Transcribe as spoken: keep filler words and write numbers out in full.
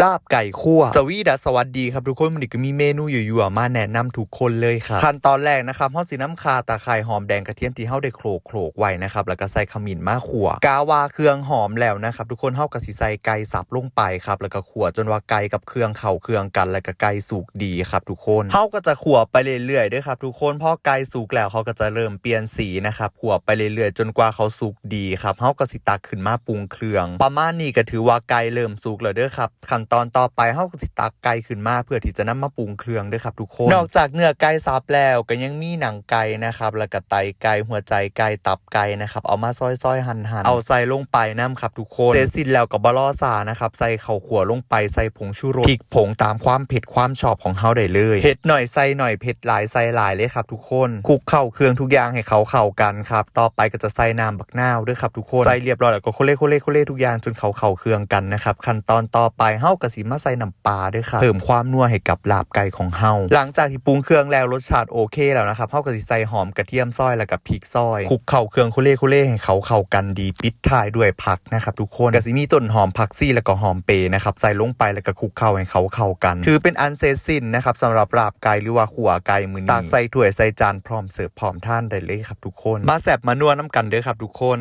ลาบไก่คั่ว สวีดัส สวัสดีครับทุกคน มื้อนี้ก็มีเมนูยั่วๆมาแนะนำทุกคนเลยครับ ขั้นตอนแรกนะครับ เฮาสินำข่า ตะไคร้ หอมแดง กระเทียมที่เฮาได้โขลกๆไว้นะครับ แล้วก็ใส่ขมิ้นมาคั่ว กะว่าเครื่องหอมแล้วนะครับทุกคน เฮาก็สิใส่ไก่สับลงไปครับ แล้วก็คั่วจนว่าไก่กับเครื่องเข้าเครื่องกัน แล้วก็ไก่สุกดีครับทุกคน เฮาก็จะคั่วไปเรื่อยๆเด้อครับทุกคน พอไก่สุกแล้วเขาก็จะเริ่มเปลี่ยนสีนะครับ คั่วไปเรื่อยๆจนกว่าเขาสุกดีครับ เฮาก็สิตักขึ้นมาปรุงเครื่อง ประมาณนี้ก็ถือว่าไก่เริ่มสุกแล้วเด้อครับ ขั้นตอนต่อไปเฮาก็สิตักไก่ขึ้นมาเพื่อที่จะนำมาปรุงเครื่องเด้อครับทุกคน นอกจากเนื้อไก่สับแล้วก็ยังมีหนังไก่นะครับ แล้วก็ไตไก่ หัวใจไก่ ตับไก่นะครับ เอามาซอยๆหั่นๆ เอาใส่ลงไปนำครับทุกคน เสร็จสิ้นแล้วก็บ่รอช้านะครับ ใส่ข้าวคั่วลงไป ใส่ผงชูรส พริกผงตามความเผ็ดความชอบของเฮาได้เลย เผ็ดหน่อยใส่หน่อย เผ็ดหลายใส่หลายเลยครับทุกคน คลุกเข้าเครื่องทุกอย่างให้เขาเข้ากันครับ ต่อไปก็จะใส่น้ำบักนาวเด้อครับทุกคน ใส่เรียบร้อยแล้วก็โคเล่โคเล่โคเล่ทุกอย่างจนเขาเข้าเครื่องกันนะครับ ขั้นตอนต่อไปเฮาก็สิมาใส่น้ำปลาเด้อครับ เพิ่มความนัวให้กับลาบไก่ของเฮา หลังจากที่ปรุงเครื่องแล้วรสชาติโอเคแล้วนะครับ เฮาก็สิใส่หอมกระเทียมซอยแล้วก็พริกซอย คลุกเข้าเครื่องโคเล่โคเล่ให้เขาเข้ากันดี ปิดท้ายด้วยผักนะครับทุกคน ก็สิมีต้นหอม ผักชี แล้วก็หอมเปรย์นะครับ ใส่ลงไปแล้วก็คลุกเข้าให้เขาเข้ากัน ถือเป็นอันเสร็จสิ้นนะครับ สำหรับลาบไก่หรือว่าขั่วไก่มื้อนี้ ตักใส่ถ้วยใส่จานพร้อมเสิร์ฟพร้อมทานได้เลยครับทุกคน มาแซ่บมานัวน้ำกันเด้อครับทุกคน